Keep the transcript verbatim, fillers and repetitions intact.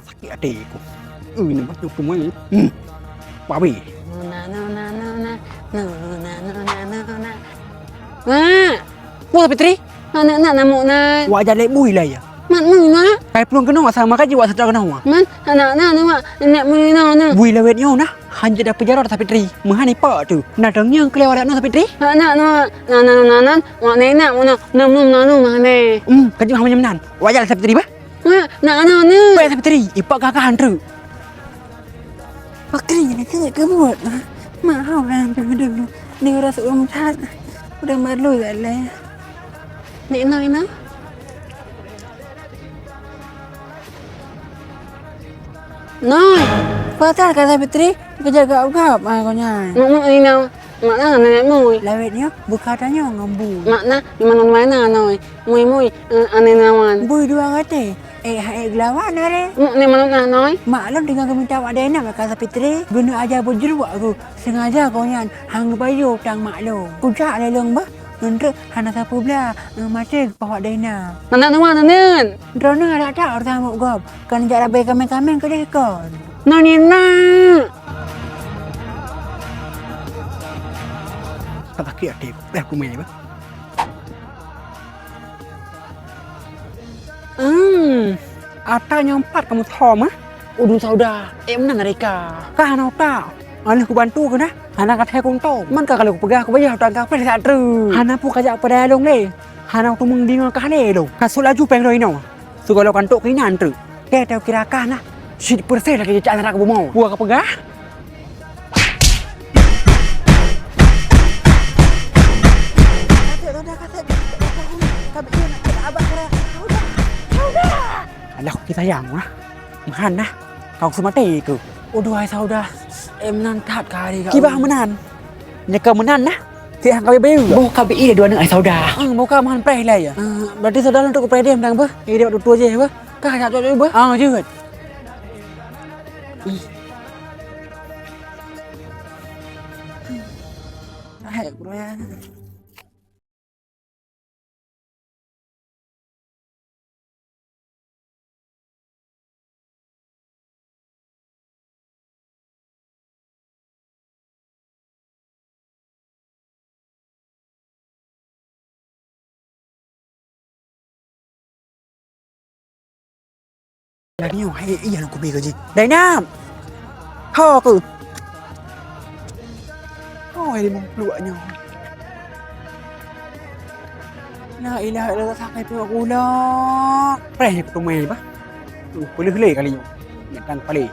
Sakét até ku. Eh, nampak tu pun. Hmm. Babi. Nuna, nuna, nuna, nuna, nuna, nuna, nuna. Mak! Peue Sapitri? Aneuk na namok na. Wak jalek bui lah ya. Mat mui na. Kai plueng keunoe sama kaji wak seutôt keunoe. Man, aneuk na, na, Mak. Aneuk mui na, na. Bui lawét nyoe na. Hanjeuet dapeujaroe Sapitri. Meuhana ipak tu. Na dong nyang keulewat aneuk Sapitri? Aneuk na, na, na, na, na. Wak nenak, na, na, na, na, na, na. Hmm, kaji meuhana nyan. Wak jalek Sapitri bah. Mak, na, na, na. Baik Sapitri, ipak kakak han treuk. Pakri nyan keuneuk keubuet, Mak. Mak hau lam teumeudeungoe. Ni rasa ulôn that. Udah malu dah lé. Nek Noi, Noi. Noi. Patah kata Fitri, kejaga ugap, ah, kau nyan. Mak, mak, ni, Noi. Mak na nenek mui. Lawét nyoe buka tanyoe ngon bui. Mak na di mana-mana noi. Mui, mui, eh, aneuk na wan. Bui dua gaté. Eh, hai geulawan are. Mak ni mana na noi. Mak lôn tinggal geuminta wak Daina maka Sapitri. Geuneuk aja beujeuruak geuh. Sengaja gobnyan han geubayeue utang mak lôn. Kujak lé lôn bah. Ngon treuk hana sapeue bla, eh, maté geupah wak Daina. Aneuk na wan aneuk. Droeneuh adak that ureueng samok gob. Kan jak rabai kaméng-kaméng keudeh kon. Nani na. Ka sakét até, eh, kumé bah. Hmm, ata nyang pat kamoe thom, eh? Udung Sauda, eh, meunan reka. Ka hana utak. Aneuk kubantu keuh na, hana ka thèe kuntông. Man ka kalau kupeugah kubayah utang kaphé saat treuk. Hana peue kajak peudaya lôn lé. Hana teumeung deungoe kah lé lôn. Ka sôk laju péng droe inoe. Sigohlom kantok keuinan treuk. Keu tau kira kah na. Cit peureuseh lagèe cicak nara keu bumoe. Peue kapeugah? Alah, kukira sayang, ah. Meuhan nah. Kau seumaté keu. Uduh, hai Sauda. Eh, meunan that kari kau. Kiban meunan. Nyoe keu meunan nah. Tiang ka bayeue. Boh ka bi dua aneuk ai Sauda. Hmm, boh ka meuhan preh ilèe ya. Hmm, berarti Sauda lôn trok keu preh deh mantong beuh. Idéh bak tutoe jih beuh. Ka jak tutoe beuh. Ah, jeuet. Ih. Hai, kurang. Lagèe nyoe, hai, iya lôn kubi keu jih. Dainam! Ho keuh! Ho, hai, limong pluek nyoe. La ilaha illallah, sakai peuet gula. Preh peutumai bah. Uh, peuleueh lé kali nyoe. Nyan tan palé.